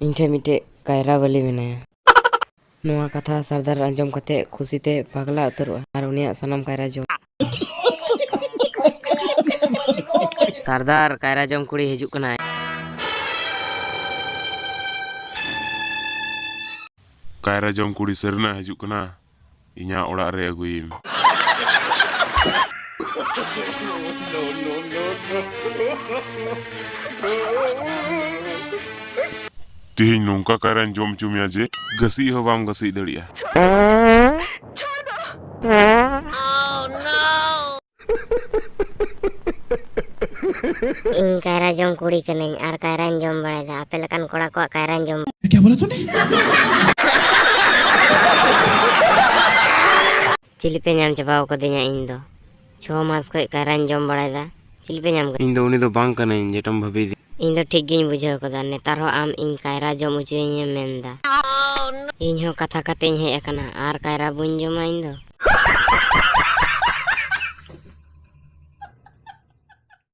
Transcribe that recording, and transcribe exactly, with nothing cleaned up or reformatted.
ᱤᱧ ᱴᱷᱮᱱ ᱢᱤᱫᱴᱮᱡ ᱠᱟᱭᱨᱟ ᱵᱟᱹᱞᱤ ᱢᱮᱱᱟᱭᱟ᱾ ᱱᱚᱣᱟ ᱠᱟᱛᱷᱟ ᱥᱟᱨᱫᱟᱨ ᱟᱸᱡᱚᱢ ᱠᱟᱛᱮ ᱠᱷᱩᱥᱤ ᱛᱮ ᱯᱟᱜᱽᱞᱟ ᱩᱛᱟᱹᱨᱚᱜᱼᱟ ᱟᱨ ᱩᱱᱤᱭᱟᱜ ᱥᱟᱱᱟᱢ ᱠᱟᱭᱨᱟ ᱡᱚᱢ᱾ ᱥᱟᱨᱫᱟᱨ, ᱠᱟᱭᱨᱟ ᱡᱚᱢ ᱠᱩᱲᱤ ᱦᱤᱡᱩᱜ ᱠᱟᱱᱟᱭ᱾ ᱠᱟᱭᱨᱟ ᱡᱚᱢ ᱠᱩᱲᱤ ᱥᱟᱹᱨᱤᱱᱟᱜ ᱦᱤᱡᱩᱜ ᱠᱟᱱᱟ, ᱤᱧᱟᱹᱜ ᱚᱲᱟᱜ ᱨᱮ ᱟᱹᱜᱩᱭᱮᱢ᱾ ᱛᱮᱦᱮᱧ ᱱᱚᱝᱠᱟ ᱠᱟᱭᱨᱟᱧ ᱡᱚᱢ ᱦᱚᱪᱚ ᱢᱮᱭᱟ ᱡᱮ ᱜᱟᱹᱥᱤᱡ ᱦᱚᱸ ᱵᱟᱢ ᱜᱟᱹᱥᱤᱡ ᱫᱟᱲᱮᱭᱟᱜᱼᱟ᱾ ᱤᱧ ᱠᱟᱭᱨᱟ ᱡᱚᱢ ᱠᱩᱲᱤ ᱠᱟᱹᱱᱟᱹᱧ ᱟᱨ ᱠᱟᱭᱨᱟᱧ ᱡᱚᱢ ᱵᱟᱲᱟᱭᱮᱫᱟ᱾ ᱟᱯᱮ ᱞᱮᱠᱟᱱ ᱠᱚᱲᱟ ᱠᱚᱣᱟᱜ ᱠᱟᱭᱨᱟᱧ ᱡᱚᱢ᱾ ᱠᱭᱟ ᱵᱚᱞᱟ ᱛᱩᱢᱱᱮ? ᱪᱤᱞᱤ ᱯᱮ ᱧᱟᱢ ᱪᱟᱵᱟᱣ ᱠᱟᱫᱤᱧᱟ ᱤᱧ ᱫᱚ? ᱪᱷᱚ ᱢᱟᱥ ᱠᱷᱚᱡ ᱠᱟᱭᱨᱟᱧ ᱡᱚᱢ ᱵᱟᱲᱟᱭᱮᱫᱟ᱾ ᱪᱤᱞᱤ ᱯᱮ ᱧᱟᱢ ᱠᱟᱫᱤᱧᱟ? ᱤᱧ ᱫᱚ ᱩᱱᱤ ᱫᱚ ᱵᱟᱝ ᱠᱟᱹᱱᱟᱹᱧ, ᱡᱮᱴᱟᱢ ᱵᱷᱟᱹᱵᱤᱭᱮᱫᱤᱧ᱾ ᱤᱧ ᱫᱚ ᱴᱷᱤᱠ ᱜᱤᱧ ᱵᱩᱡᱷᱟᱹᱣ ᱠᱟᱫᱟ᱾ ᱱᱮᱛᱟᱨ ᱦᱚᱸ ᱟᱢ ᱤᱧ ᱠᱟᱭᱨᱟ ᱡᱚᱢ ᱦᱚᱪᱚᱭᱤᱧ ᱮᱢ ᱢᱮᱱᱫᱟ᱾ ᱤᱧ ᱦᱚᱸ ᱠᱟᱛᱷᱟ ᱠᱟᱛᱮᱧ ᱦᱮᱡ ᱟᱠᱟᱱᱟ ᱟᱨ ᱠᱟᱭᱨᱟ ᱵᱟᱹᱧ ᱡᱚᱢᱟ ᱤᱧ ᱫᱚ᱾